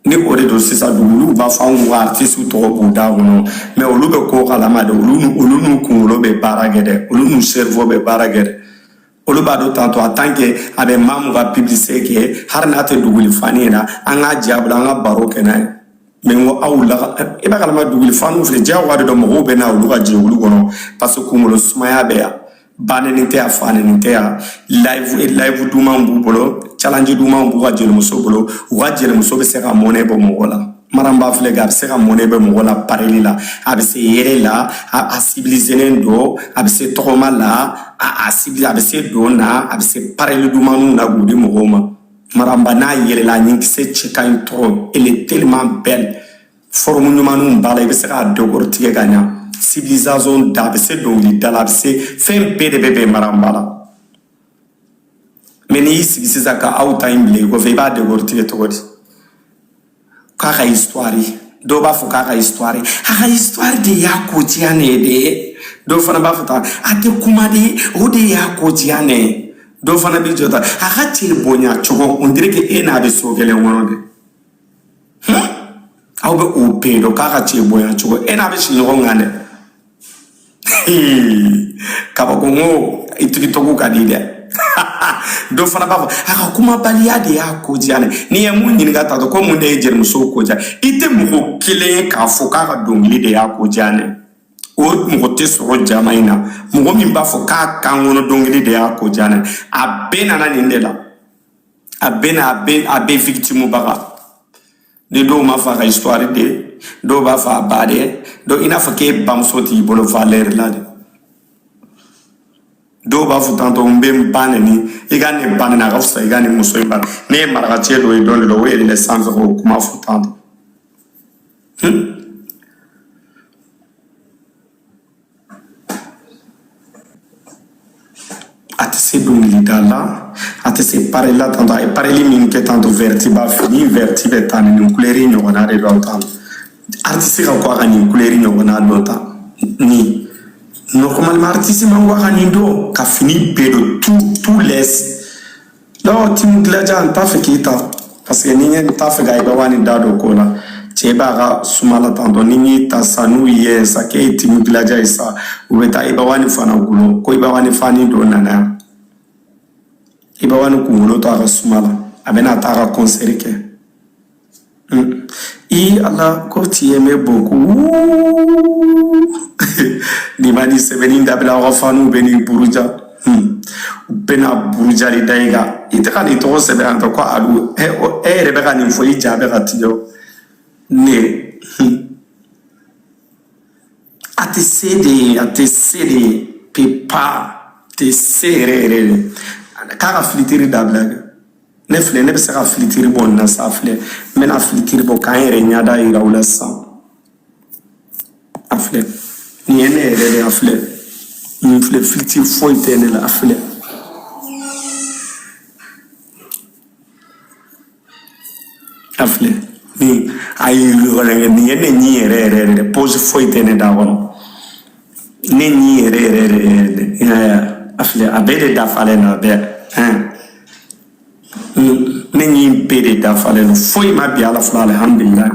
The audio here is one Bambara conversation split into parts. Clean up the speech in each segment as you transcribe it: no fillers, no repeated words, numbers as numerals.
Ni o de don sisan, dugukolow b'a fɔ anw ka artisiw tɔgɔ b'u da kɔnɔ, mais olu bɛ ko kalama dɛ. Olu n'u kunkolo bɛ baara kɛ dɛ, olu n'u cerveau bɛ baara kɛ dɛ. Olu b'a dɔn tantôt, en tant que a bɛ Mamu ka publicité kɛ, hali n'a tɛ duguli fani ye na, an k'a diya bolo, an ka baro kɛ n'a ye. Mais n ko aw la, i b'a kalama, duguli faniw filɛ, diyagoya de don. Mɔgɔw bɛ na olu ka jɛkulu kɔnɔ parce que kunkolo sumaya bɛ yan, ba nɛni tɛ yan, fa nɛni tɛ yan, live dumanw b'u bolo, challenge dumanw b'u ka jelimuso bolo. U ka jelimuso bɛ se ka mɔnɛ bɔ mɔgɔ la. Maramba filɛ, a bɛ se ka mɔnɛ bɔ mɔgɔ la pareli la, a bɛ se yɛrɛ la, a civiliselen don, a bɛ se tɔgɔma la, a civil, a bɛ se don na, a bɛ se pareli dumanw na k'u di mɔgɔw ma. Maramba n'a yɛlɛla, a ɲinkisɛ cɛ ka ɲi trop, elle est tellement belle, forme ɲumanw b'a la, i bɛ se k'a décortiquer ka ɲa, civilisation da, a bɛ se dɔnkili da la, a bɛ se fɛn bɛɛ de bɛ bɛn Maramba la. Mais n'i y'i sigi sisan ka aw ta in bila i kɔfɛ, i b'a décortiquer cogo di? K'a ka histoire, dɔw b'a fɔ k'a ka histoire, a ka histoire de y'a ko diya ne ye dɛ. Dɔw fana b'a fɔ tan, a tɛ kuma de, o de y'a ko diya ne ye. Dɔw fana bɛ jɔ tan, a ka cɛ bonya cogo, on dirait que e n'a bɛ so kelen kɔnɔ de. Aw bɛ o bɛɛ dɔn k'a ka cɛ bonya cogo, e n'a bɛ si ɲɔgɔn kan dɛ. Kabako, n ko i TikTok ka di dɛ. Dɔ fana b'a fɔ a ka kumabaliya de y'a ko diya ne. N'i ye mun ɲininka tantôt ko mun de ye jelimuso ko diya, i tɛ mɔgɔ kelen ye k'a fɔ k'a ka dɔnkili de y'a ko diya ne. O mɔgɔ tɛ sɔrɔ jama in na, mɔgɔ min b'a fɔ k'a kan kɔnɔ dɔnkili de y'a ko diya ne. A bɛɛ nana nin de la, a bɛɛ na, a bɛɛ victime baga. Ni dɔw ma fɔ a ka histoire de, dɔw b'a fɔ a ba de. Donc i n'a fɔ k'e bamuso t'i bolo valeur la de. Dɔw b'a fɔ tantôt n bɛ n ba neni, i ka nin ba neni, a ka fisa i ka nin muso in ba. Ne ye marakacɛ dɔ ye don dɔ la, o yɛlɛla sanfɛ k'o kuma fɔ tantôt. A tɛ se dɔnkilida la, a tɛ se pareli la. Tantôt a ye pareli min kɛ tantôt, vert b'a fini, vert bɛ taa ni nin couleur ɲɔgɔnna de dɔn. Tantôt artiste ka ko a ka nin couleur ɲɔgɔnna dɔn tan, ni normalement artiste man ko a ka nin dɔn, ka fini bɛɛ don, tout laisse. Non, team Gladia, n t'a fɛ k'i ta parce que ni n t'a fɛ ka Iba One da don ko la, cɛ b'a ka suma la tantôt. Ni n y'i ta sa, n'u ye sa k'e ye team Gladia ye sa, u bɛ taa Iba One fana gulon ko Iba One fani dɔ nana yan. Iba One kunkolo to a ka suma la, a bɛna taa a ka concert kɛ. I Ala ko tu aimes beaucoup. Nin ma nin sɛbɛnni dabila, aw ka faniw bɛ n'i buruja. U bɛna burujali da i kan. I tɛ ka nin tɔgɔ sɛbɛn yan tɔ ko Alu, e yɛrɛ bɛ ka nin fɔ, i ja bɛ ka tigɛ o. Ne a tɛ se de, a tɛ se de pepa, a tɛ se yɛrɛ yɛrɛ de. K'a ka filtre dabila kɛ. Ne filɛ, ne bɛ se ka filtre bɔ nin na sa. Filɛ, n bɛna filtre bɔ k'an yɛrɛ ɲɛda yira u la sisan. A filɛ, nin ye ne yɛrɛ de ye. A filɛ, nin filɛ, filtre foyi tɛ ne la. A filɛ, a filɛ, nin a ye nin ye ne ɲin yɛrɛ yɛrɛ yɛrɛ de. Pose foyi tɛ ne da kɔnɔ, ne ɲin yɛrɛ yɛrɛ yɛrɛ yɛrɛ de. A filɛ, a bɛɛ de dafalen don, a bɛɛ hɛn. Ne ɲin bɛɛ de dafalen don, foyi ma bi ala fɔlɔ, alihamudulila.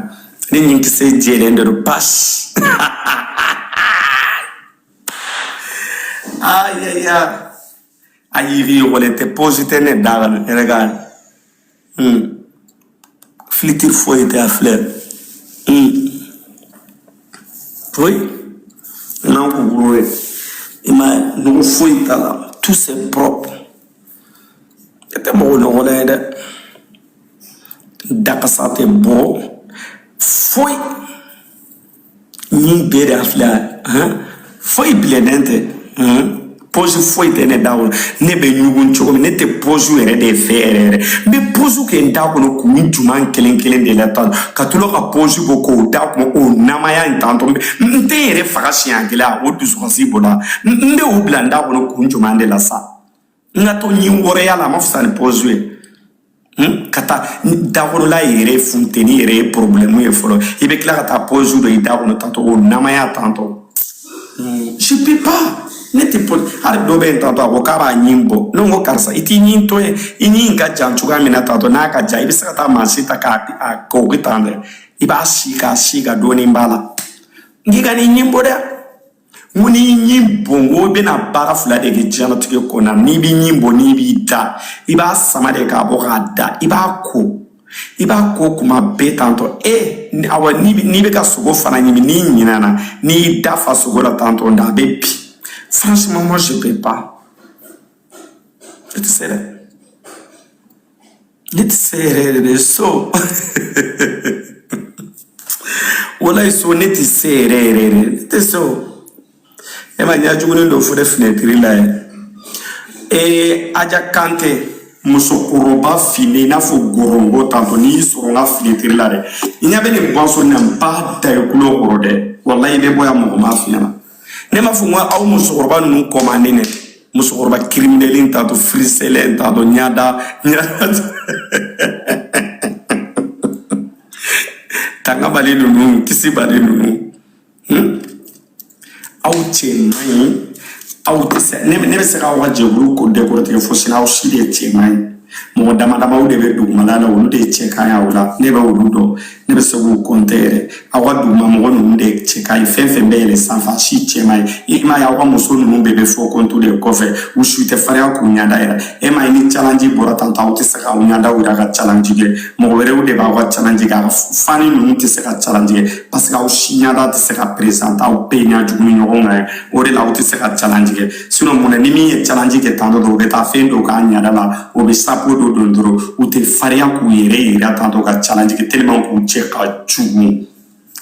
Ne ɲin kisɛ jɛlen de don pasi. Ayaya, a yiri wale tɛ, pose tɛ ne da kɔnɔ yɛrɛ ka filtre foyi tɛ. A filɛ, foyi n'an kukuru ye, i ma nɔgɔ foyi t'a la, tout c'est propre. E tɛ mɔgɔ nɔgɔlen ye dɛ, dakasa tɛ bɔ foyi, ɲin bɛɛ de. A filɛ han, foyi bilennen tɛ, pose foyi tɛ ne da kɔnɔ. Ne bɛ ɲugun cogo min, ne tɛ pose yɛrɛ de fɛ yɛrɛ yɛrɛ. N bɛ pose kɛ n da kɔnɔ kun juman kelen kelen de la tan, ka tulo ka pose bɔ k'o da kɔnɔ, o namaya in tantɔ, n tɛ n yɛrɛ faga siɲɛ kelen, o dusukasi bɔra. N bɛ o bila n da kɔnɔ kun juman de la sa. N ka to ɲin wɔrɔya la, a ma fisa ni pose ye. Ka taa dakɔrɔla yɛrɛ funteni yɛrɛ ye problème ye fɔlɔ, i bɛ tila ka taa pose dɔ i da kɔnɔ tantɔ, o namaya tantɔ, je peux pas. Ne tɛ pɔ hali dɔ bɛ yen tantɔ, a ko k'a b'a ɲin bɔ. Ne ko karisa, i t'i ɲin to yen, i ɲin ka jan cogoya min na tantɔ, n'a ka jan, i bɛ se ka taa mansin ta k'a a k'o tan dɛ, i b'a si k'a si ka dɔɔnin b'a la. N k'i ka n'i ɲin bɔ dɛ. N ko n'i ɲin bɔ, n ko i bɛna baara fila de kɛ diɲɛlatigɛ kɔnɔ. N'i b'i ɲin bɔ, n'i b'i da, i b'a sama de k'a bɔ k'a da, i b'a ko, i b'a ko kuma bɛɛ tantɔ. E awa, n'i bɛ ka sogo fana ɲimi, n'i ɲinana, n'i y'i da fa sogo la tantɔ, da a bɛ bi. Franchement, moi, je peux pas. Ne tɛ se dɛ, ne tɛ se yɛrɛ yɛrɛ de. So walayi, so ne tɛ se yɛrɛ yɛrɛ yɛrɛ, ne tɛ se. O e ma ɲɛ jugunin dɔ fɔ dɛ finɛtiri la ye. Ee, Aja Kante, musokɔrɔba finnen i n'a fɔ gorongo tantɔ, n'i y'i sɔrɔ n ka finɛtiri la dɛ, i ɲɛ bɛ nin boisson na, n b'a da i kulo kɔrɔ dɛ. Walayi, i bɛ bɔ yan, mɔgɔ m'a f'i ɲɛna. Ne m'a fɔ n ko aw musokɔrɔba ninnu kɔmanden dɛ, musokɔrɔba kiriminɛlen tantɔ, firisɛlɛn tantɔ, ɲada ɲada tangabali ninnu, kisibali ninnu. Aw cɛ man ɲi, aw tɛ se. Ne bɛ se k'aw ka jɛkulu ko décortiquer fo sini, aw si de cɛ man ɲi. Mɔgɔ dama damaw de bɛ dugumala la, olu de ye cɛ ka ɲi aw la. Ne bɛ olu dɔn, ne bɛ se k'u kɔnte yɛrɛ. Aw ka duguma mɔgɔ ninnu de cɛ ka ɲi. Fɛn fɛn bɛ yɛlɛ sanfɛ, a si cɛ man ɲi. I m'a ye, aw ka muso ninnu bɛɛ bɛ fɔ kɔntu de kɔfɛ, u su tɛ farinya k'u ɲɛda yɛrɛ. E m'a ye, ni challenge bɔra tantɔ, aw tɛ se k'aw ɲɛda yira ka challenge kɛ. Mɔgɔ wɛrɛw de b'aw ka challenge kɛ. A ka fani ninnu tɛ se ka challenge kɛ parce que aw si ɲɛda tɛ se ka présenter, aw bɛɛ ɲɛ jugu ni ɲɔgɔn kan ye. O de la aw tɛ se ka challenge kɛ. Sinon mun na, ni min ye challenge kɛ tantɔ dɔrɔn, u bɛ taa fɛn dɔ k'a ɲɛda la, o bɛ sapo dɔ don dɔrɔn, u tɛ farinya k'u yɛrɛ yira tantɔ ka challenge kɛ, tellement k'u cɛ ka jugu.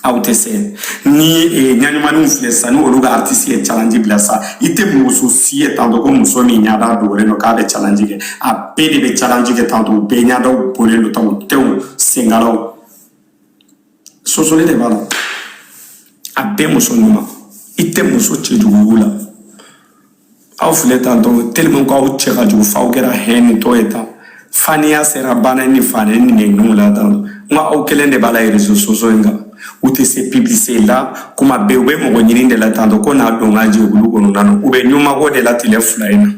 Aw tɛ se. Ni ɲaɲumaninw filɛ sisan, ni olu ka artiste ye challenge bila sisan, i tɛ muso si ye tantɔ ko muso min ɲɛda dogolen don k'a bɛ challenge kɛ. A bɛɛ de bɛ challenge kɛ tantɔ, u bɛɛ ɲɛdaw bɔlen don tan, u tɛw senkalaw sɔsɔli de b'a la. A bɛɛ muso ɲuman, i tɛ muso cɛjugu la. Aw filɛ tantɔ, tellement k'aw cɛ ka jugu f'aw kɛra hɛn tɔ ye tan. Faniya sera bana ni fani ni nɛniw la tantɔ. N ko aw kelen de b'a la réseaux sociaux in kan, u tɛ se publicité la. Kuma bɛɛ u bɛ mɔgɔ ɲini de la tantɔ ko n'a don ka jɛkulu kɔnɔna na, u bɛ ɲumanko de la tile fila in na,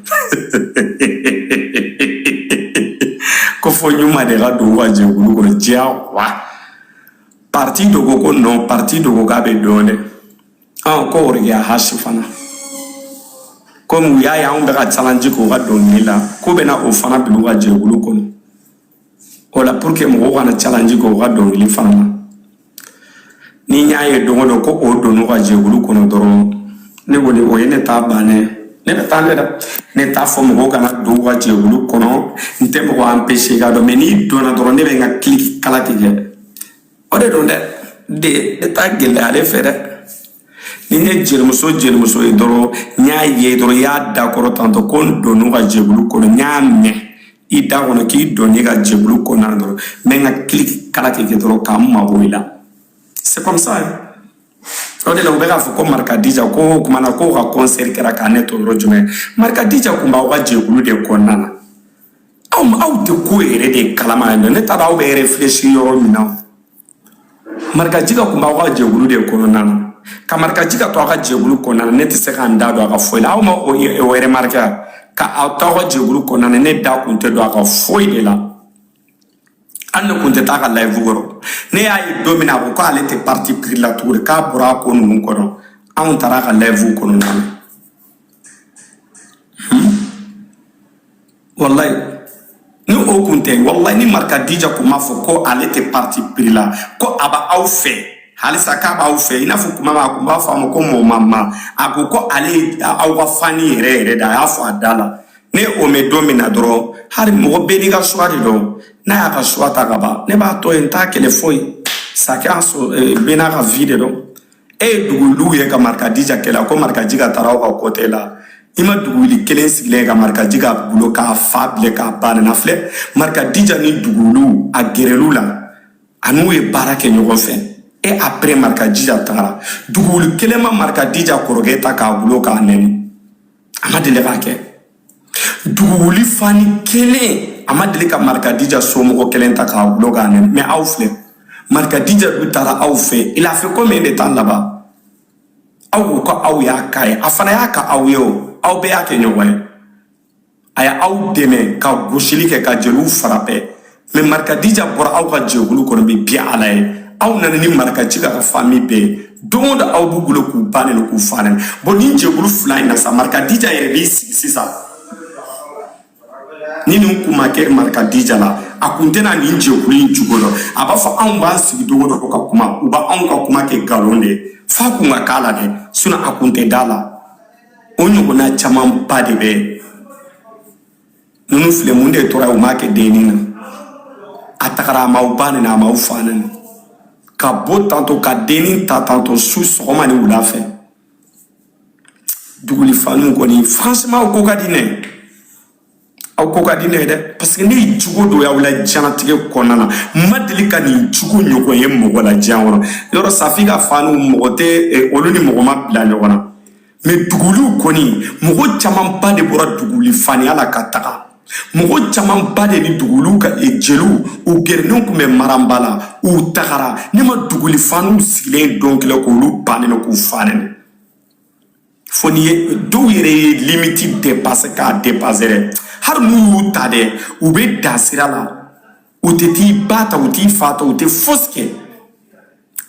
ko fo ɲuman de ka don u ka jɛkulu kɔnɔ diyagoya. Parti dɔ ko ko non, parti dɔ ko k'a bɛ dɔn dɛ. Ɔn, ko Worokiya hasi fana, komi u y'a ye anw bɛ ka challenge k'u ka dɔnkili la, k'u bɛna o fana bila u ka jɛkulu kɔnɔ o la, pour que mɔgɔw kana challenge k'u ka dɔnkili fana na. Ni n y'a ye don o don ko o donn'u ka jɛkulu kɔnɔ dɔrɔn, ne kɔni, o ye ne ta bannen. Ne bɛ taa ne da, ne t'a fɔ mɔgɔw kana don u ka jɛkulu kɔnɔ, n tɛ mɔgɔ empêcher ka dɔn, mais n'i donna dɔrɔn, ne bɛ n ka clique kala tigɛ. O de don dɛ, de ne t'a gɛlɛya ale fɛ dɛ. Ni n ye jelimuso jelimuso ye dɔrɔn, n y'a ye dɔrɔn, i y'a da kɔrɔ tantɔ ko n donn'u ka jɛkulu kɔnɔ, n y'a mɛn i da kɔnɔ k'i donn'i ka jɛkulu kɔnɔna na dɔrɔn, n bɛ n ka clique kala tigɛ dɔrɔn k'an mabɔ i la. C'est comme ça. O de la u bɛ k'a fɔ ko Marikadija ko o tuma na k'o ka concert kɛra k'a ne to yɔrɔ jumɛn. Marikadija kun b'aw ka jɛkulu de kɔnɔna na. Aw aw tɛ ko yɛrɛ de kalama yan nɔ, ne t'a dɔn aw bɛ réfléchir yɔrɔ min na. Marikajika kun b'aw ka jɛkulu de kɔnɔna na. Ka Marikajika to aw ka jɛkulu kɔnɔna na, ne tɛ se ka n da don a ka foyi la. Aw ma o remarqué ka aw to aw ka jɛkulu kɔnɔna na, ne da kun tɛ don a ka foyi de la. Hali ne kun tɛ taa ka live kɔrɔ. Ne y'a ye don min na a ko k'ale tɛ parti pris la tuguni, k'a bɔra a ko ninnu kɔnɔ, anw taara a ka live kɔnɔna na. Wallahi, ni o kun tɛ, wallahi, ni Marikadija kun m'a fɔ ko ale tɛ parti pris la, ko a b'aw fɛ halisa, k'a b'aw fɛ, i n'a fɔ kuma ma a kun b'a fɔ a ma ko mɔgɔ ma ma, a ko ko ale ye aw ka fani yɛrɛ yɛrɛ de, a y'a fɔ a da la. Ne o mɛn don min na dɔrɔn, hali mɔgɔ bɛɛ n'i ka choix de don. N'a y'a ka choix ta ka ban, ne b'a to yen, n t'a kɛlɛ foyi. Chacun bɛɛ n'a ka vie de don. E ye duguluw ye ka Marikadija kɛlɛ ko Marikajika taara aw ka côté la. I ma duguli kelen sigilen ka Marikajika bolo k'a fa bilɛ k'a ba nana filɛ. Marikadija ni duguluw a gɛrɛlu la, a n'u ye baara kɛ ɲɔgɔn fɛ. E après Marikadija tagara, duguli kelen ma Marikadija kɔrɔkɛ ta k'a bolo k'a nɛni, a ma deli k'a kɛ. Duguli fani kelen, a ma deli ka Marikadija somɔgɔ kelen ta k'a bolo k'a nɛni. Mais aw filɛ, Marikadija dun taara aw fɛ, il a fait combien de temps là-bas? Aw ko ko aw y'a k'a ye, a fana y'a ka aw ye o, aw bɛɛ y'a kɛ ɲɔgɔn ye. A ye aw dɛmɛ ka gosili kɛ ka jeliw frapper, mais Marikadija bɔra aw ka jɛkulu kɔnɔ bi. Bi ala ye aw nana ni Marikadija ka famille bɛɛ ye. Don o don aw b'u bolo k'u ba nɛni, k'u fa nɛni. Bon, nin jɛkulu fila in na sa, Marikadija yɛrɛ b'i sigi sisan. Ni nin kun ma kɛ Marikadija la, a kun tɛna nin jɛkulu in cogo dɔn. A b'a fɔ anw b'an sigi don o don ka kuma, u b'anw ka kuma kɛ nkalon de ye. F'a kun ka k'a la dɛ, sinon a kun tɛ da la. O ɲɔgɔnna camanba de bɛ yen. Ninnu filɛ, mun de tora yen? U m'a kɛ dennin na, a tagara, a m'aw ba nɛni, a m'aw fa nɛni, ka bɔ tantôt ka dennin ta tantôt su, sɔgɔma ni wula fɛ. Duguli faniw kɔni, franchement, aw ko ka di ne, aw ko ka di ne ye dɛ, parce que ne ye jugo dɔ y'aw la diɲɛlatigɛ kɔnɔna na. N ma deli ka nin jugo ɲɔgɔn ye mɔgɔ la diɲɛ kɔnɔ. Yɔrɔ Safi ka faniw, mɔgɔ tɛ olu ni mɔgɔ ma bila ɲɔgɔn na, mais duguliw kɔni, mɔgɔ camanba de bɔra duguli faniya la ka taga. Mɔgɔ camanba de ni duguliw ka jeliw u gɛrɛnenw tun bɛ maranba la, u tagara. Ne ma duguli faniw sigilen don kelen k'olu ba nɛni, k'u fa nɛni, fo n'i ye dɔw yɛrɛ ye limite dépasser k'a dépasser dɛ. Hali n'u y'u ta dɛ, u bɛ dan sira la, u tɛ t'i ba ta, u t'i fa ta, u tɛ fosi kɛ.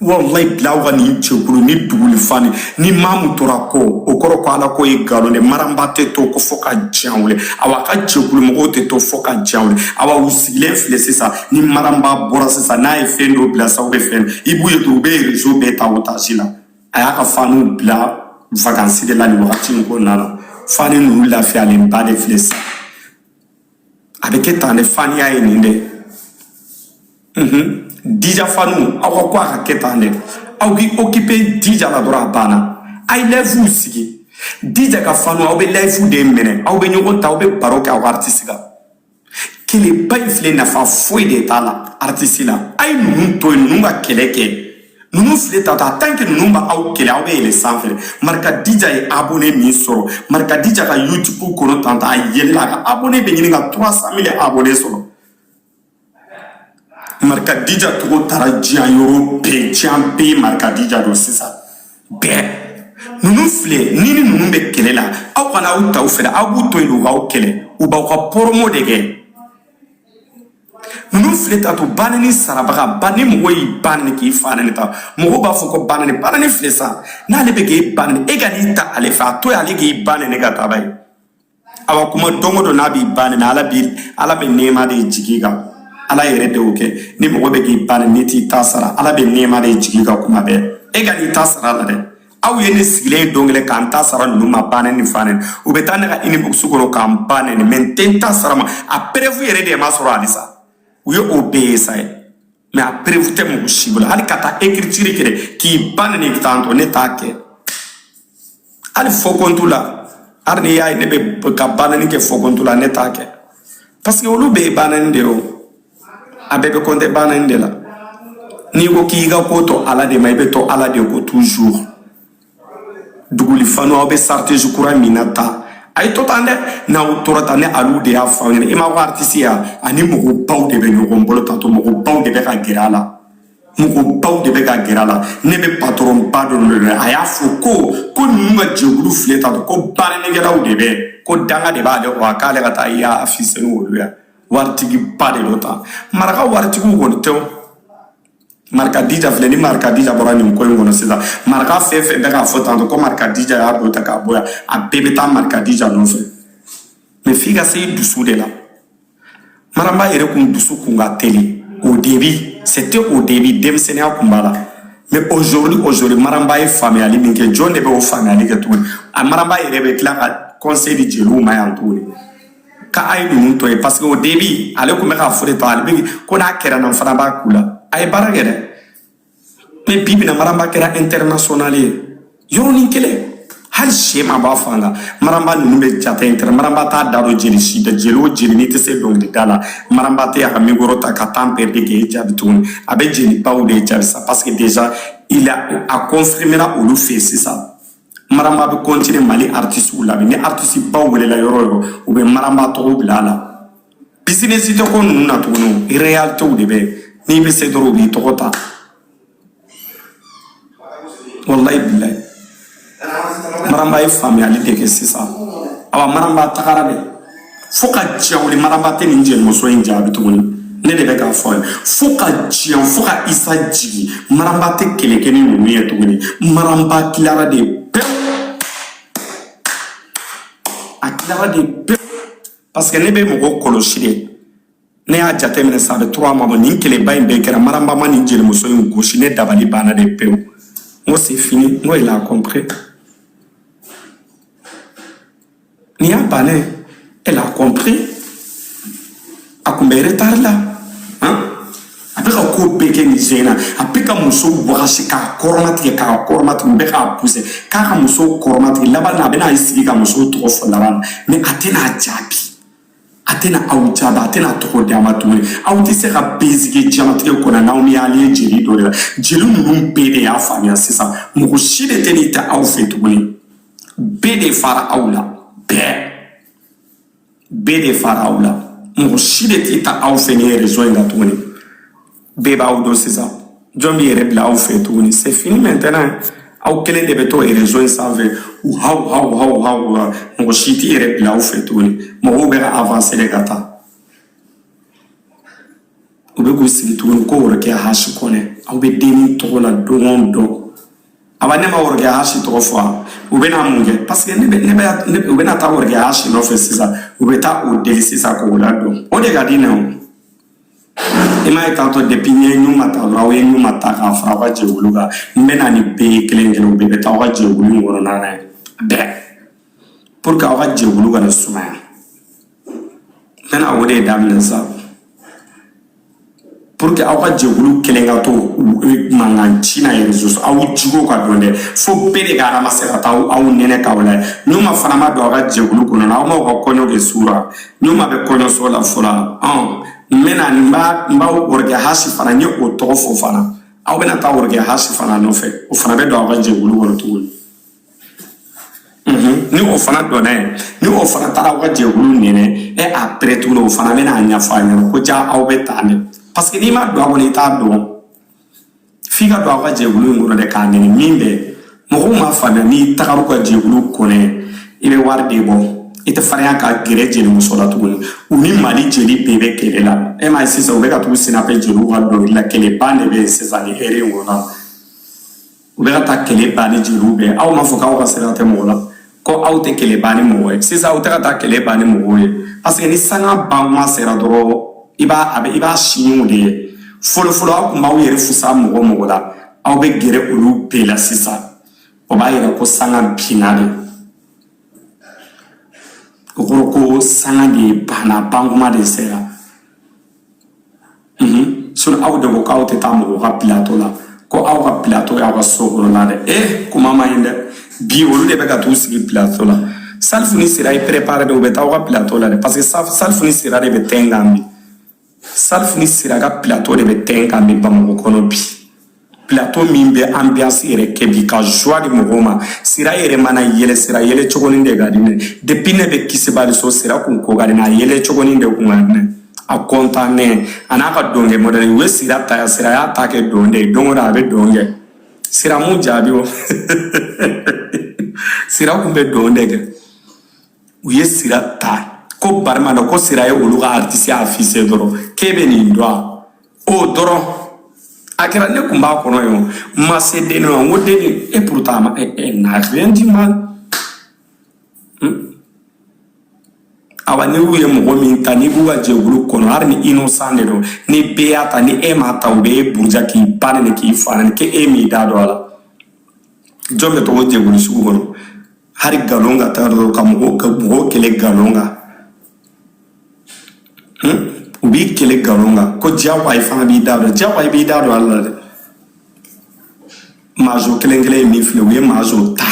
Wallahi bila, aw ka nin jɛkulu ni duguli fani ni maa mun tora kɔ, o kɔrɔ ko ala ko ye nkalon de. Maranba tɛ to ko fo ka diɲɛ wuli. Awa, a ka jɛkulu mɔgɔw tɛ to fo ka diɲɛ wuli. Awa, u sigilen filɛ sisan. Ni maranba bɔra sisan, n'a ye fɛn dɔ bila sa, u bɛ fɛn i b'u ye dɔrɔn, u bɛ réseau bɛɛ ta otage la. A y'a ka faniw bila vacances de la nin wagati in kɔnɔna na. Fani ninnu lafiyalenba de filɛ sisan. A bɛ kɛ tan de, faniya ye nin de. Dija faniw, aw ka ko a ka kɛ tan dɛ. Aw k'i occuper Dija la dɔrɔn, a banna. A ye live sigi Dija ka faniw, aw bɛ live de minɛ, aw bɛ ɲɔgɔn ta, aw bɛ baro kɛ aw ka artiste kan. Kɛlɛba in filɛ, nafa foyi de t'a la artiste la. A ye ninnu to yen, ninnu ka kɛlɛ kɛ. Ninnu filɛ ta ta, tant que ninnu b'aw kɛlɛ, aw bɛ yɛlɛ sanfɛ. Marika Dija ye abonné min sɔrɔ Marika Dija ka YouTube kɔnɔ tan, a yɛlɛla, a ka abonné bɛ ɲini ka 300 000 abonné sɔrɔ. Marika Dija tɔgɔ taara diɲɛ yɔrɔ bɛɛ, diɲɛ bɛɛ Marika Dija don sisan bɛɛ. Ninnu filɛ ni ninnu bɛ kɛlɛ la, aw kana aw ta u fɛ dɛ, aw b'u to yen u k'aw kɛlɛ, u b'aw ka promo de kɛ. Ninnu filɛ ta to banni sarabaga ba ni mɔgɔ y'i ba nɛni k'i fa nɛni ta, mɔgɔw b'a fɔ ko ba nɛni, ba nɛni filɛ sa. N'ale bɛ k'e ba nɛni, e ka n'i ta ale fɛ, a to yen ale k'i ba nɛni ka taa ba ye. Awa, kuma don o don n'a b'i ba nɛni, ala bɛ nɛɛma de jigin i kan. Ala yɛrɛ de y'o kɛ. Ni mɔgɔ bɛ k'i ba nɛni, n'i t'i ta sara, ala bɛ nɛɛma de jigin i kan kuma bɛɛ. E ka n'i ta sara la dɛ. Aw ye ne sigilen don kelen k'an ta sara ninnu ma, ba nɛni, fa nɛni, u bɛ taa ne ka inbox kɔnɔ k'an ba nɛni, mais n tɛ n ta sara ma. A preuve yɛrɛ de ma sɔrɔ halisa. U ye o bɛɛ ye sa ye, mais a preuve tɛ mɔgɔ si bolo. Hali ka taa écriture kɛ dɛ k'i ba nɛni tantɔ, ne t'a kɛ hali faux compte la. Hali n'i y'a ye ne bɛ ka ba nɛni kɛ faux compte la, ne t'a kɛ, parce que olu bɛɛ ye ba nɛni de ye. O a bɛɛ bɛ compter ba nɛni de la. N'i ko k'i ka ko to ala de ma, i bɛ to ala de ko toujours. Duguli fanu, aw bɛ stratégie kura min na tan, a ye to tan dɛ. N'aw tora tan, ne alu de y'a fɔ aw ɲɛna. I m'a ko artiste ya, ani mɔgɔbaw de bɛ ɲɔgɔn bolo tantôt, mɔgɔbaw de bɛ ka gɛrɛ a la, mɔgɔbaw de bɛ ka gɛrɛ a la. Ne bɛ patron ba dɔ de a y'a fɔ ko ninnu ka jɛkulu filɛ tantôt, ko baarakɛlaw de bɛ, ko danga de b'ale kɔ, k'ale ka taa i y'a afficher ni olu ye. Waritigiba de don tan. Maraka waritigiw kɔni tɛ o. Marika Dija filɛ ni, Marika Dija bɔra nin ko in kɔnɔ sisan, maraka fɛn fɛn bɛ k'a fɔ tantôt ko Marika Dija y'a dɔ ta k'a bɔ yan, a bɛɛ bɛ taa Marika Dija nɔfɛ. Mais f'i ka se i dusu de la. Maramba yɛrɛ kun dusu kun ka teli au début, c'était au début, denmisɛnninya kun b'a la. Mais aujourd'hui, Maramba ye faamuyali min kɛ, jɔn de bɛ o faamuyali kɛ tuguni? A Maramba yɛrɛ bɛ tila ka conseil di jeliw ma yan tuguni ka a ye ninnu to yen, parce que au début ale kun bɛ k'a fɔ de ta, ale bɛ ko n'a kɛra na, n fana b'a k'u la. A ye baara kɛ dɛ. Mais bi bi na, Maramba kɛra international ye yɔrɔnin kelen, hali sɛ ma b'a fan kan. Maramba ninnu bɛ jate inter. Maramba t'a da don jeli si da, jeli o jeli n'i tɛ se dɔnkilida la, Maramba tɛ a ka micro ta ka temps perdu k'e jaabi tuguni. A bɛ jelibaw de jaabi sa, parce que déjà il a a confirmé olu fɛ yen sisan. Maramba bɛ continuer Mali artiste labɛn. Ni artiste baw welela yɔrɔ o yɔrɔ, u bɛ Maramba tɔgɔ bila a la. Business tɛ ko ninnu na tuguni, réalité de bɛ yen. N'i bɛ se dɔrɔn, u b'i tɔgɔ ta. Wallahi bilahi. Maramba ye faamuyali de kɛ sisan. Awa, Maramba tagara dɛ, fo ka diɲɛ wuli, Maramba tɛ nin jelimuso in jaabi tuguni. Ne de bɛ k'a fɔ a ye, fo ka diɲɛ, fo ka Isa jigin, Maramba tɛ kɛlɛ kɛ ni ninnu ye tuguni. Maramba tilara de pewu, a tilara de pewu, parce que ne bɛ mɔgɔ kɔlɔsi de. Ne y'a jateminɛ, sa bɛ 3 mois bɔ, nin kɛlɛba in bɛɛ kɛra, Maramba ma nin jelimuso in gosi. Ne dabali banna de pewu. N ko c'est fini, n ko il a compris. Nin y'a bannen, elle a compris. A kun bɛ retard la, han, a bɛ ka ko bɛɛ kɛ nin sen in na. A bɛ ka muso wagasi k'a kɔrɔmatigɛ, k'a kɔrɔmatigɛ. U bɛ k'a pousser k'a ka muso kɔrɔmatigɛ. Laban na, a bɛna i sigi ka muso tɔgɔ fɔ laban na, mais a tɛna jaabi, a tɛna aw jaabi, a tɛna tɔgɔ di a ma tuguni. Aw tɛ se ka bɛɛ diɲɛlatigɛ kɔnɔ n'aw ni y'ale ye jeli dɔ de la. Jeli ninnu bɛɛ de y'a faamuya sisan, mɔgɔ si de tɛ n'i ta aw fɛ tuguni. Bɛɛ de fara aw la, bɛɛ, bɛɛ de fara aw la. Mɔgɔ si de t'i ta aw fɛ nin réseau in kan tuguni. Bɛɛ b'aw dɔn sisan. Jɔn b'i yɛrɛ bila aw fɛ tuguni? C'est fini maintenant. Aw kelen de bɛ to réseau in sanfɛ, u haw haw haw haw. Mɔgɔ si t'i yɛrɛ bila aw fɛ tuguni. Mɔgɔw bɛ ka avancer de ka taa. U bɛ k'u sigi tuguni ko Worokɛ Hasi Kɔnɛ. Aw bɛ dennin tɔgɔ la don o don. Aba, ne ma Worokɛ Hasi tɔgɔ fɔ wa? U bɛna mun kɛ? Parce que ne bɛ ne bɛ ne u bɛna taa Worokɛ Hasi nɔfɛ sisan. U bɛ taa o deli sisan k'o ladon. O de ka di ne o. I m'a ye tantôt, depuis n ye ɲuma ta dɔrɔn, aw ye ɲuma ta k'a fara aw ka jɛkulu kan. N bɛ na ni bɛɛ ye kelen kelen, u bɛɛ bɛ taa aw ka jɛkulu in kɔnɔna na yen bɛɛ, pour que aw ka jɛkulu kana sumaya. N bɛna o de daminɛ sisan, pour que aw ka jɛkulu kelen ka to mankan ci na réseau, aw jigo ka dɔn dɛ. Fo bɛɛ de ka ramasser ka taa aw nɛnɛ k'aw lajɛ. Ɲuma fana ma don aw ka jɛkulu kɔnɔ na, aw m'aw ka kɔɲɔ kɛ su ra. Ɲuma bɛ kɔɲɔso la fɔlɔ. Ɔn, n bɛna n b'a Worokɛ Hasi fana, n ye o tɔgɔ fɔ fana. Aw bɛna taa Worokɛ Hasi fana nɔfɛ, o fana bɛ don aw ka jɛkulu kɔnɔ tuguni. Ni o fana donna yen, ni o fana taara aw ka jɛkulu nɛnɛ, e après tuguni, o fana bɛna a ɲɛfɔ a ɲɛna ko ja aw bɛ taa dɛ, parce que n'i ma don a kɔnɔ, i t'a dɔn. F'i ka don aw ka jɛkulu in kɔnɔ dɛ k'a nɛnɛ. Min bɛ mɔgɔw m'a faamuya, n'i tagar'u ka jɛkulu kɔnɔ, i bɛ wari de bɔ. I tɛ farinya ka gɛrɛ jelimuso la tuguni. U ni Mali jeli bɛɛ bɛ kɛlɛ la. E m'a ye sisan, u bɛ ka t'u sinapɛ jeliw ka dɔnkili la. Kɛlɛban de bɛ yen sisan nin heure in kɔnɔ. U bɛ ka taa kɛlɛ ban ni jeliw bɛɛ. Aw m'a fɔ k'aw ka sira tɛ mɔgɔ la, ko aw tɛ kɛlɛ ban ni mɔgɔ ye. Sisan aw tɛ ka taa kɛlɛ ban ni mɔgɔw ye, parce que ni sanga ban kuma sera dɔrɔn, i b'a a bɛ i b'a siɲɛw de ye. Fɔlɔ fɔlɔ, aw tun b'aw yɛrɛ fusa mɔgɔ mɔgɔ la, aw bɛ gɛrɛ olu bɛɛ la sisan. O b'a yira ko sanga binna de. O kɔrɔ ko sanga de banna, bankuma de sera. Sinon aw de ko k'aw tɛ taa mɔgɔ ka plateau la, ko aw ka plateau y'aw ka so kɔnɔna dɛ. Eh, kuma ma ɲi dɛ. Bi olu de bɛ ka t'u sigi plateau la. Salifu ni Sira ye préparé de, u bɛ taa aw ka plateau la dɛ, parce que Salifu ni Sira de bɛ tɛn kan bi. Salifu ni Sira ka plateau de bɛ tɛn kan bi Bamakɔ kɔnɔ bi. Plateau min bɛ ambiance yɛrɛ kɛ bi, ka joie di mɔgɔw ma. Sira yɛrɛ mana yɛlɛ, Sira yɛlɛ cogonin de ka di ne. Depuis ne bɛ Kisibali so, Sira kun ko ka di ne. A yɛlɛ cogonin de kun ka di ne. A content ne a n'a ka dɔnkɛ modèle. U ye Sira ta yan, Sira y'a ta kɛ dɔn de ye. Don o don a bɛ dɔn kɛ. Sira m'u jaabi o. Sira kun bɛ dɔn de kɛ. U ye Sira ta ko barima dɔ ko Sira ye olu ka artiste affiché dɔrɔn, k'e bɛ nin dɔn wa? O dɔrɔn a kɛra. Ne kun b'a kɔnɔ yen o, n ma se denni ma. N ko denni, et pourtant a ma, elle n'a rien dit mal. Awa, ni y'u ye mɔgɔ min ta, n'i b'u ka jɛkulu kɔnɔ, hali ni innocent de don, ni bɛɛ y'a ta, ni e m'a ta, u bɛ e buruja k'i ba nɛni, k'i fa nɛni, k'e m'i da don a la. Jɔn bɛ tɔgɔ jɛkulu sugu kɔnɔ? Hali nkalon ka taa dɔrɔn ka mɔgɔw kɛlɛ nkalon kan. U b'i kɛlɛ nkalon kan ko diyagoya, i fana b'i da don, diyagoya i b'i da don a la dɛ. Mazo kelen kelen ye min filɛ, u ye mazo ta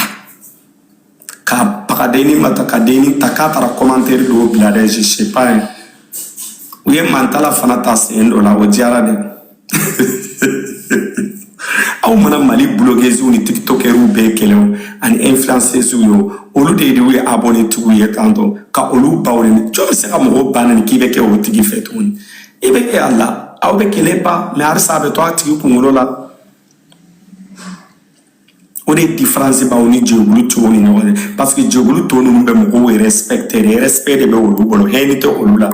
ka baga denni ma ta ka denni ta k'a taara commentaire dɔw bila dɛ, je sais pas hein. U ye mantala fana ta sen dɔ la, o diyara dɛ. Aw mana Mali blogueuses ni tiktokers bɛɛ kɛlɛ o, ani influenceuses ye o, olu de ye abonné tigiw ye tantôt ka olu baw neni. Jɔn bɛ se ka mɔgɔw ba neni k'i bɛ kɛ o tigi fɛ tuguni? I bɛ kɛ a la, aw bɛ kɛlɛ ban, mais halisa a bɛ to a tigi kunkolo la. O de différence b'aw ni jɛkulu tɔw ni ɲɔgɔn cɛ, parce que jɛkulu tɔ ninnu bɛ mɔgɔw respecter de, respect de bɛ olu bolo, haine tɛ olu la.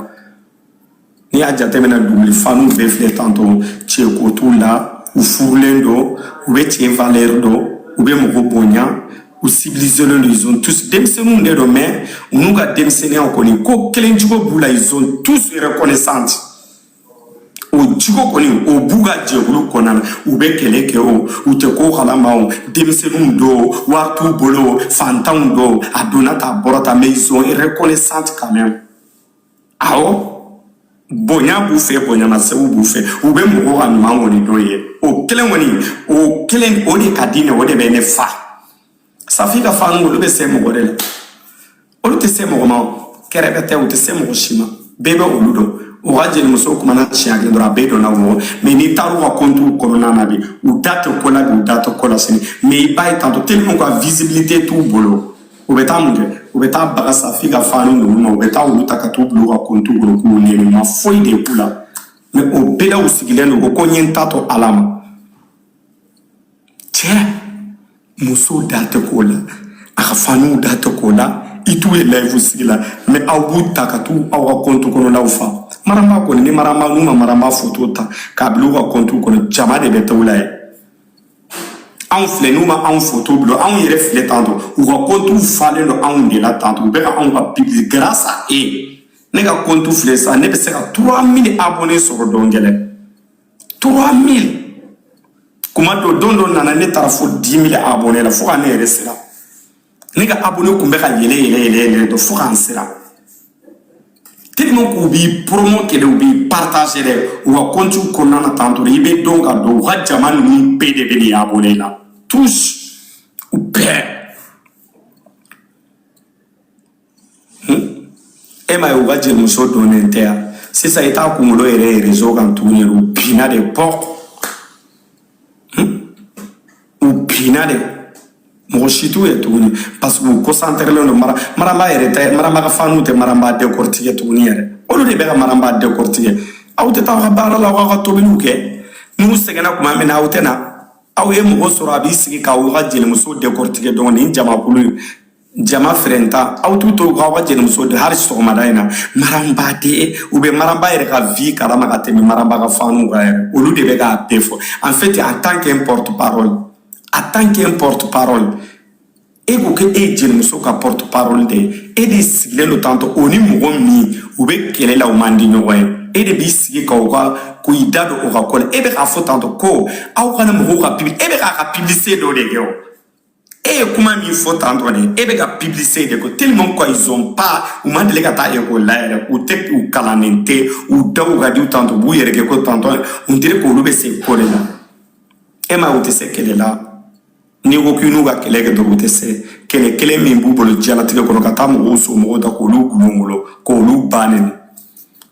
N'i y'a jateminɛ, duguli faniw bɛɛ filɛ tantôt, cɛko t'u la, u furulen don, u bɛ cɛ valeur dɔn, u bɛ mɔgɔ bonya, u civilisé don. Ils ont tous, denmisɛnninw de don, mais u n'u ka denmisɛnninya kɔni, ko kelen cogo b'u la, ils sont tous reconnaissants. O jogo kɔni, o b'u ka jɛkulu kɔnɔna na. U bɛ kɛlɛ kɛ o, u tɛ ko kalama o, denmisɛnninw don, wari t'u bolo, fantanw don, a donna ta, a bɔra ta, mais ils sont reconnaissants quand même. Awɔ, bonya b'u fɛ, bonyamasegin b'u fɛ, u bɛ mɔgɔw ka ɲuman kɔni dɔn ye. O kelen kɔni, o kelen o de ka di ne, o de bɛ ne fa. Safi ka fanu, olu bɛ se mɔgɔ de la, olu tɛ se mɔgɔ ma, kɛrɛfɛ tɛ, u tɛ se mɔgɔ si ma. Bɛɛ bɛ olu dɔn. U ka jelimuso kumana siɲɛ kelen dɔrɔn, a bɛɛ dɔnna mɔgɔ. Mais n'i taar'u ka compte kɔnɔna na bi, u da tɛ ko la bi, u da tɛ ko la sini. Mais i b'a ye tantôt, tellement ka visibilité t'u bolo, u bɛ taa mun kɛ? U bɛ taa baga Safi ka fanu ninnu ma, u bɛ taa olu ta ka t'u bila u ka compte kɔnɔ k'u nɛni. U ma foyi de k'u la, mais o bɛɛ la, u sigilen don ko n ye n ta to Ala ma. Cɛ muso da tɛ k'o la, a ka faniw da tɛ k'o la, i t'u ye live sigi la, mais aw b'u ta ka t'u aw ka compte kɔnɔnaw fa. Maramba kɔni, ni maramba n'u ma maramba photo ta k'a bila u ka compte kɔnɔ, jama de bɛ t'u la ye. Anw filɛ, n'u ma anw photo bila, anw yɛrɛ filɛ tantôt, u ka compte falen don anw de la tantôt, u bɛ ka anw ka publier grâce à eux. Ne ka compte filɛ sisan, ne bɛ se ka 3000 abonnés sɔrɔ don kelen, 3000. Kuma dɔ, don dɔ nana, ne taara fo 10 000 abonnés la, fo ka ne yɛrɛ siran. Ne ka abonné kun bɛ ka yɛlɛ yɛlɛ yɛlɛ yɛlɛ dɔ fo k'an siran, tellement k'u b'i promo kɛ dɛ, u b'i partager dɛ u ka compte kɔnɔna na tantôt. I bɛ dɔn ka dɔn, u ka jama ninnu bɛɛ de bɛ nin abonné la, tous, u bɛɛ. E m'a ye, u ka jelimuso donnen tɛ yan sisan, i t'a kunkolo yɛrɛ ye réseau kan tuguni, u binna de bɔ, u binna de, mɔgɔ si t'u ye tuguni, parce que u concentrelen don mara maramba yɛrɛ tɛ, maramba ka faniw tɛ maramba décortiquer tuguni yɛrɛ. Olu de bɛ ka maramba décortiquer. Aw tɛ taa aw ka baara la, aw k'aw ka tobiliw kɛ. N'u sɛgɛnna tuma min na, aw tɛ na. Aw ye mɔgɔ sɔrɔ, a b'i sigi k'aw ka jelimuso décortiquer. Donc nin jamakulu, jama fɛrɛnta, aw t'u to k'aw ka jelimuso de. Hali sɔgɔmada in na, maramba de, u bɛ maramba yɛrɛ ka vie kalama ka tɛmɛ maramba ka faniw kan yɛrɛ. Olu de bɛ k'a bɛɛ fɔ. En fait, en tant qu'un porte-parole, en tant qu'un porte-parole, e ko k'e ye jelimuso ka porte-parole de ye, e de sigilen don tantôt, o ni mɔgɔ min u bɛ kɛlɛ la, u man di ɲɔgɔn ye, e de b'i sigi ka u ka ko i da don o ka ko la. E bɛ k'a fɔ tantôt ko aw kana mɔgɔw ka publi, e bɛ k'a ka publicité dɔ de kɛ. O e ye kuma min fɔ tantôt de, e bɛ ka publicité de kɛ, tellement quoi, ils ont pas, u ma deli ka taa école la yɛrɛ, u tɛ, u kalannen tɛ, u daw ka di tantôt, u b'u yɛrɛ kɛ ko tantôt on dirait k'olu bɛ se ko de la. E ma ye, u tɛ se kɛlɛ la. N'i ko k'i n'u ka kɛlɛ kɛ dɔrɔn, u tɛ se. Kɛlɛ kelen min b'u bolo diɲɛlatigɛ kɔnɔ, ka taa mɔgɔw somɔgɔw ta k'olu gulongolo, k'olu ba nɛni.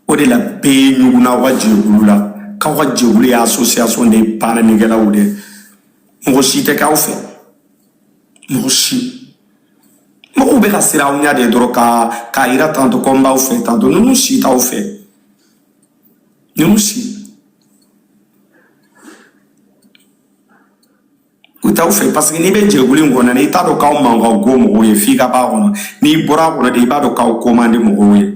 O de la bɛɛ ɲugunna aw ka jɛkulu la, k'aw ka jɛkulu ye association de banɛnikɛlaw de ye. Mɔgɔ si tɛ k'aw fɛ, mɔgɔ si. Mɔgɔw bɛ ka siran aw ɲɛ de dɔrɔn ka k'a yira tantôt ko n b'aw fɛ tantôt. Ninnu si t'aw fɛ, ninnu si u t'aw fɛ, parce que n'i bɛ jɛkulu in kɔnɔ, i t'a dɔn k'aw man ka go mɔgɔw ye f'i ka b'a kɔnɔ. N'i bɔra a kɔnɔ de, i b'a dɔn k'aw ko man di mɔgɔw ye.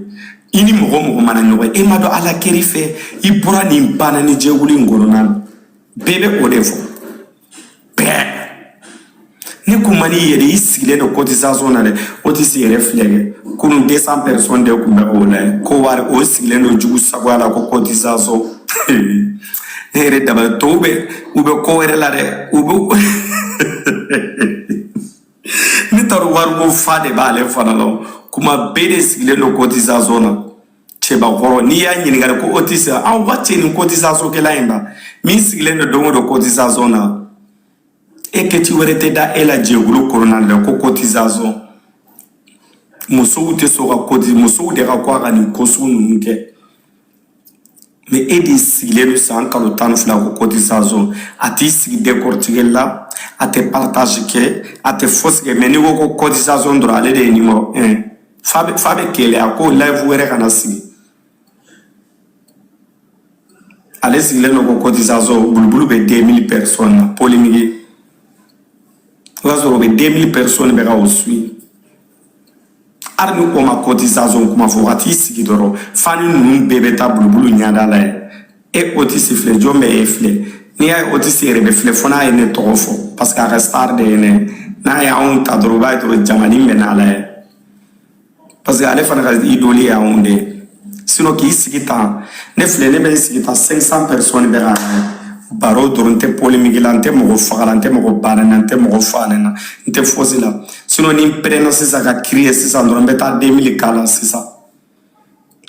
I ni mɔgɔ mɔgɔ mana ɲɔgɔn ye, e ma dɔn Ala keri fɛ, i bɔra nin banna ni jɛkulu in kɔnɔna na, bɛɛ bɛ o de fɔ bɛɛ. Ni kun man n'i yɛrɛ, i sigilen don cotisation na dɛ, o tɛ si yɛrɛ filɛ kɛ. Kunun 200 personnes de kun bɛ k'o lajɛ ko wari, o sigilen don jugu sagoya la ko cotisation. Ne yɛrɛ dabali, tɔw bɛ, u bɛ ko wɛrɛ la dɛ, u bɛ ne taara wariko fa de b'ale fana la. Kuma bɛɛ de sigilen don cotisation na. Cɛbakɔrɔ, n'i y'a ɲininka ko o tɛ se, aw ka cɛ nin cotisation kɛla in na, min sigilen don don o don cotisation na, e kɛci wɛrɛ tɛ da e la jɛkulu kɔnɔna la ko cotisation. Musow tɛ sɔn ka cotiser, musow de ka ko a ka nin ko sugu ninnu kɛ. Mais e de sigilen don san kalo 12 ko cotisation, a t'i sigi décortiquer la, a tɛ partage kɛ, a tɛ fosi kɛ. Mais n'i ko ko cotisation dɔrɔn, ale de ye numéro 1. Fa bɛ, fa bɛ keleya ko live wɛrɛ kana sigi. Ale sigilen don ko cotisation, bulubulu bɛ 2000 personnes na, polémique. O b'a sɔrɔ o bɛ 2000 personnes bɛ ka o suit. Hali ni o ma cotisation kuma fɔ, ka t'i sigi dɔrɔn, fani ninnu bɛɛ bɛ taa bulubulu ɲada la ye. E Otis filɛ, jɔn bɛ e filɛ? N'i y'a ye Otis yɛrɛ bɛ filɛ, fo n'a ye ne tɔgɔ fɔ, parce que a ka star de ye ne. N'a ye anw ta dɔrɔn, o b'a ye dɔrɔn jamani bɛ n'a la ye, parce que ale fana ka idole ye anw de ye. Sinon k'i sigi tan, ne filɛ, ne bɛ n sigi tan, 500 personnes bɛ ka baro dɔrɔn. N tɛ polémique la, n tɛ mɔgɔ faga la, n tɛ mɔgɔ baara na, n tɛ mɔgɔ fa ne na, n tɛ fosi la. Sinon ni n pɛrɛnna sisan ka crier sisan dɔrɔn, n bɛ taa 2000 k'a la sisan.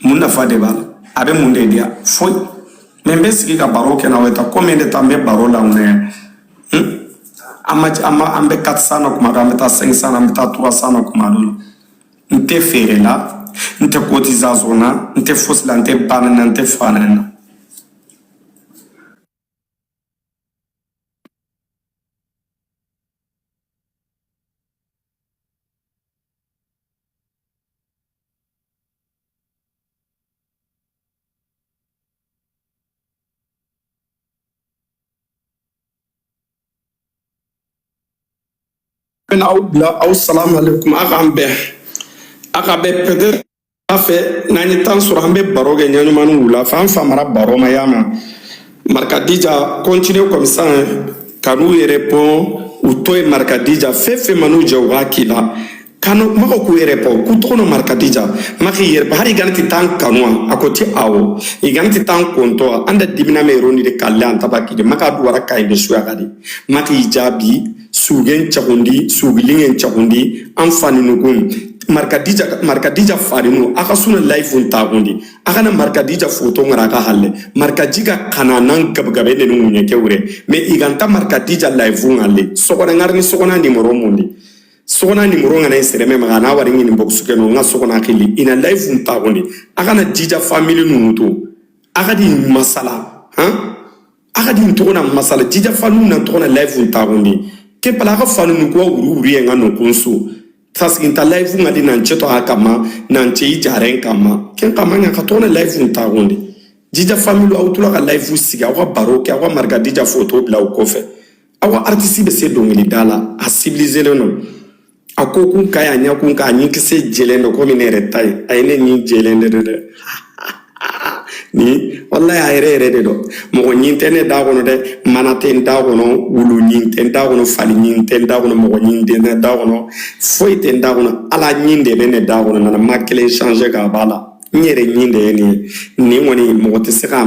Mun nafa de b'a la? A bɛ mun de di yan? Foyi. Mais n bɛ sigi ka baro kɛ n'aw ye tan. Combien de temps n bɛ baro la n an ma an ma an bɛ 400 na kuma dɔ, an bɛ taa 500 na, an bɛ taa 300 na kuma dɔ la. N tɛ feere la, n tɛ cotisation na, n tɛ fosi la, n tɛ banni na, n tɛ fani na. Bɛna aw bila aw salamu alaikum. A k'an bɛn, a ka bɛn. Peut-être a fɛ n'an ye temps sɔrɔ, an bɛ baro kɛ ɲɛɲumanni wula fɛ. An famara baro ma y'a mɛn. Marikadija continue comme ça ka n'u répond, u to ye. Marikadija, fɛn fɛn man'u jɛ, u b'a k'i la kanu maka k'u répond k'u tɔgɔ no. Marikadija maka i yɛrɛ hali gani tɛ taa kanu a ko ti awɔ, i gani tɛ taa kɔntɔ an da dimina mɛ yɔrɔ ni de k'ale an taba k'i de maka duwara ka ɲi de suya ka di maka i jaabi sugen cakundi sugilingen cakundi an faninukun. Marikadija, Marikadija farinu a ka suna live ta kundi a kana Marikadija foto ŋara a ka halle Marikadija kana nan gabugabe ne ni ŋuɲɛ kɛ wure. Mais i kan ta Marikadija live ŋalle sɔgɔna ŋari ni sɔgɔna nimoro mun di sɔgɔna nimoro ŋana i sɛrɛmɛ maga n'a wari ɲini box kɛ no n ka sɔgɔna kili ina live ta kundi a kana jija famille nunu to a ka di masala han a ka di n tɔgɔ na masala jija fanu na tɔgɔ na live ta kundi ke pala a ka fanu nu ko wuru wuru ye n ka nokun so parce que n ta live ŋa di nan cɛ to a kama nan cɛ i jaren kama ken kama ɲa ka tɔgɔ na live ta kundi jija famille aw tula ka live sigi, aw ka baro kɛ, aw ka Marikadija photo bila aw kɔfɛ. Aw ka artiste bɛ se dɔnkilida la, a civilisé len don, a ko kun ka ɲi, a ɲɛ kun ka a ɲinkisɛ jɛlen don komi ne yɛrɛ ta ye. A ye ne ɲin jɛlen de don dɛ. Ni wallahi a yɛrɛ yɛrɛ de don. Mɔgɔ ɲin tɛ ne da kɔnɔ dɛ, mana tɛ n da kɔnɔ, wulu ɲin tɛ n da kɔnɔ, fali ɲin tɛ n da kɔnɔ, mɔgɔ ɲin tɛ ne da kɔnɔ, foyi tɛ n da kɔnɔ. Ala ɲin de bɛ ne da kɔnɔ. Nana ma kelen changer k'a b'a la. N yɛrɛ ɲin de ye nin ye. Nin kɔni mɔgɔ tɛ se ka